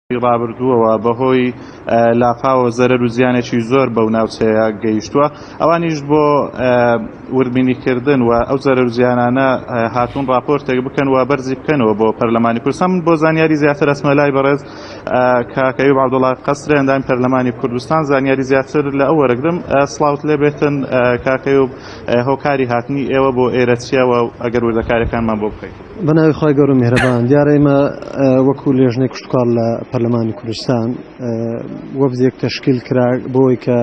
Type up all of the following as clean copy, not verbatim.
ڕابردووەوە بەهۆی لافاوە زەرەر و زیانێکی زۆر بەو ناوچەیە گەیشتووە، ئەوانیش بۆ وردبینیکردن و ئەو زەرەر و زیانانە هاتوون ڕاپۆرتێک بکەن و بەرزی بکەنەوە بۆ پەرلەمانی کوردستان. من بۆ زانیاری زیاتر ئەچمە لای بەڕێز کاک ئەیوب عەبدوڵا قەسرێ ئەندامی پەرلەمانی کوردستان، زانیاری زیاتر لە ئەو وەرەگرم. سڵاوت لێ بێتن کاک ئەیوب، هۆکاری هاتنی ئێوە بۆ ئێرە چییە و ئەگەر وردەکاریەکانمان بۆ بکەیت؟ بە ناوی خوای گەورە و میهرەبان. دیارە ئێمە وەکو لێژنەی کشتوکاڵ لە پەرلەمانی کوردستان وەفدێک تەشکیل کرا بۆی کە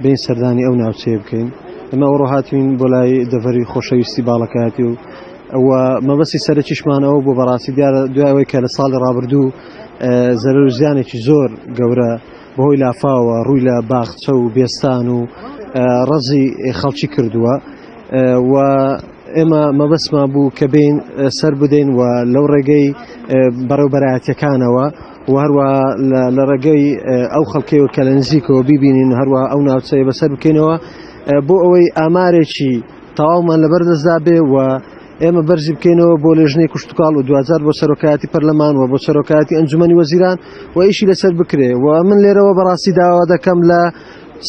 بین سەردانی ئەو ناوچەیە بکەین. ئێمە ئەوڕۆ هاتوین بۆ لای دەڤەری خۆشەویستی باڵەکایەتی و و مەبەستی سەرەکیشمان ئەوە بۆ بەڕاستی دیارە دوای ئەوەی کە لە ساڵی ڕابردوو زەرەر و زیانێکی زۆر گەورە بەهۆی لافاوە ڕووی لە باخچە و بێستان و ڕەزی خەڵکی کردووە و ئێمە مەبەستمان بوو کە بین سەر بدەین و لەو ڕێگەی بەڕێوبەرایەتەکانەوە و هەروە لە ڕێگەی ئەو خەڵکەوە کە لە نزیکەوە بیبینین هەروە ئەو ناوچەیە بەسەر بکەینەوە بۆ ئەوەی ئامارێکی تەواومان لەبەر دەستدا بێ و ئێمە بەرزی بکەینەوە بۆ لێژنەی کوشتتوکاڵ و دوجار بۆ سەرۆکایەتی پەرلەمان و بۆ سەرۆکایەتی ئەنجومی وەزیران و ئیشی لەسەر بکرێ و من لێرەوە بەڕاستی داوا دەکەم لە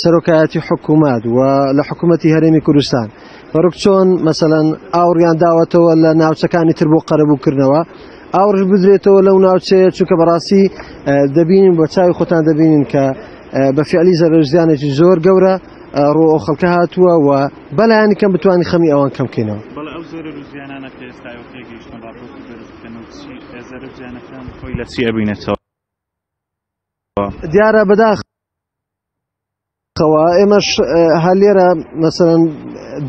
سەرۆکایەتی حکوومەت و لە حکوومەتی هەرێمی کوردستان بەڕک چۆن مەسەەن ئاوڕیان داوەتەوە لە ناوچەکانی تر بۆ قەرەبووکردنەوە ئاوڕش بدرێتەوە لەو ناوچەیە چونکە بەڕاستی دەبینین بە چاوی خۆتان دەبینین کە بە فعلی زەرزیانێکی زۆر گەورە ڕۆ ئەو خەڵکە هاتووە و بەلایەنی کەم بتوانین خەمی ئەوان کەم بکەینەوە. بەڵێ ئەو زەرەر و زیانانە کە ئێستا ئێوە تێگەیشتن ڕاپۆرتی بەرز بکەن و چی زەرەر و زیانەکان خۆی لە چی ئەبینێتەوە؟ دیارە بەداخەوە ئێمەش هەر لێرە مەسەلەن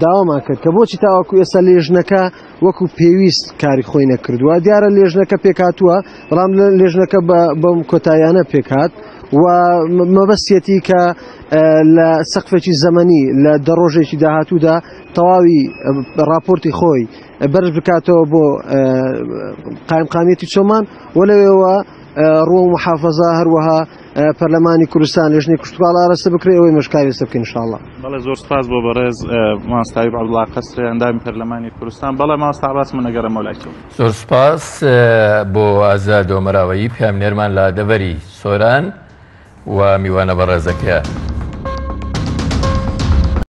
داوامان کرد کە بۆچی تاوەکو ئێستا لێژنەکە وەکو پێویست کاری خۆی نەکردووە. دیارە لێژنەکە پێکهاتووە، بەڵام لێژنەکە بەم کۆتاییانە پێکهات و مەبەستیەتی کە لە سەقفێکی زەمەنی لە دە ڕۆژێکی داهاتوودا تەواوی راپۆرتی خۆی بەرز بکاتەوە بۆ قایمقامیەتی چۆمان و لەوێوە ڕووە محافظە هەروەها پەرلەمانی کوردستان لێژنەی کشتوکاڵ ئاراستە بکرێ ئەوەی مەشکاری لەسەر بکەین ئینشاءاللە. بەڵێ زۆر سپاس بۆ بەڕێز مامۆستا ئەیوب عەبدوڵا قەسرێ ئەندامی پەرلەمانی کوردستان. بەڵێ مامۆستا عەباس من ئەگەڕێمەوە لای تۆ. زۆر سپاس بۆ ئازاد ئۆمەراوەیی پەیامنێرمان لە دەڤەری سۆران و میوانە بەڕێزەکەیان.